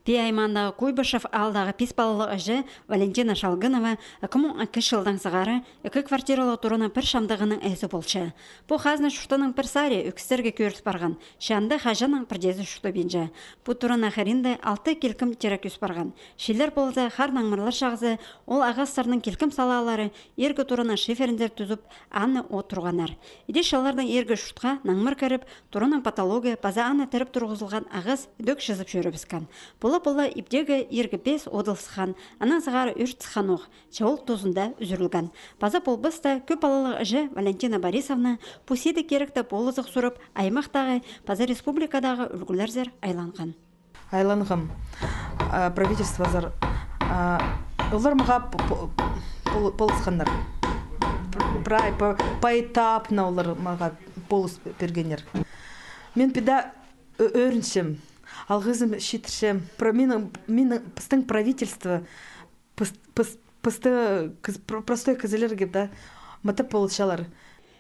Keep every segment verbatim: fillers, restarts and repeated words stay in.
Пии аймаандағы Куйбышев аалдағы пис палалығ іҷе Валентина Шалгынова ікі муң ікі чылдаң сығара ікі квартиралығ тураның пір чамдағының ээзі полча. Пу хазна чуртаның пір сари ӧкістерге кӧріс парған, че анда хаҷаннаң пірдеезі чуртабинча. Пу тураның хыринда алты килкім тирек ӧс парған. Чииллер полза, хар наңмырлар чағызы ол ағастарның килкім салаалары иргі тураның шиферінзер тӱзіп, аны от турғаннар. Іди чыллардаң иргі чуртха наңмыр кіріп, тураның потологы паза аны тіріп турғызылған ағас ідӧк чызып чӧрібіскен. Пола-пола иптегі иргі пес одыл сыххан, анаң сығара ӧрт сыхханох, че ол тузында ӱзӱрілген. Паза полбаста, кӧп палалығ іҷе Валентина Борисовна пу сидік киректі полызығ сурып, аймахтағы паза республикадағы ӱлгӱлерзер айланған. Айланғам, а, правительствозар. А, олар мағаа по-, по-, пол-, полысханнар. Прай по-, поэтапно олар мағаа полыс пе-, пиргеннер. Мин піди ӧ-, ӧрінчем, алғызым читірчем. Про-, минің, минің, пістің правительство піс-, піс-, пісті кіз-, про-, простой кізілерге, да, мындағ полысчалар.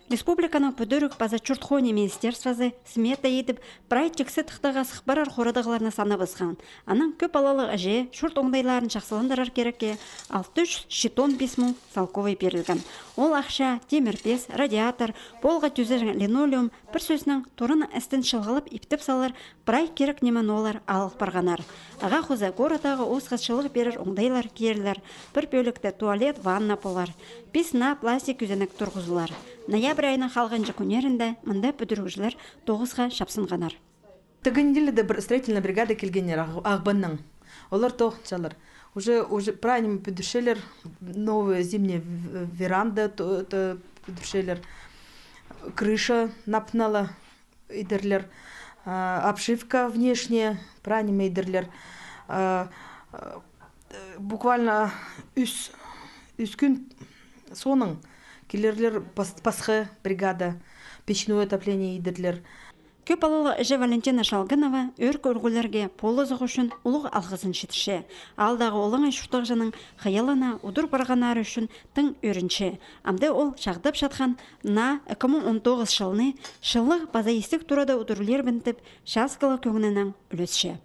Республиканың пӱдіріг паза чурт-хони министерствозы смета идіп, прай тиксі тыхтаға сых парар хорадығларны санабысхан. Анаң кӧп палалығ іҷе чурт оңдайларын чахсыландырар кирекке алты чӱс читон пис муң салковай пирілген. Ол ахча тимір пес, радиатор, полға тӱзер линолеум, пір сӧснең, тураның істін чылғылап иптеп салар прай кирек ниме-ноо алыл парғаннар. Ағаа хоза городтағы осха чылығ пирер оңдайлар кирілер, пір пӧлікте туалет, ванна полар. Пис наа пластик кӱзенек турғызылар. Ноябрь айының халғанҷы кӱннерінде мында пӱдірігҷілер тоғысха чапсынғаннар. Тігі неделяда пір строительная бригада килгеннер Ағ-, Ағбаннаң. Олар тоғынчалар. Уже, уже прай ниме пӱдірчелер, новая зимняя в-, веранда то-, то пӱдірчелер. Крыша напнала идерлер, а, обшивка внешняя, прай ниме идерлер. А, а, буквально ӱс, ӱс кӱн соонаң килерлер пас-, пасха бригада, печное отопление идерлер. Кӧп палалығ іҷе Валентина Шалгынова ӧӧркі ӱлгӱлерге полызығ ӱчӱн улуғ алғызын читірче. Аалдағы олаңай чуртағҷының хыйалына удур парғаннары ӱчӱн тың ӧрінче. Амды ол чағдап чатхан наа ікі муң он тоғыс чылны чылығ паза истіг турада удурлирбын тіп, часкалығ кӧңнінең ӱлесче.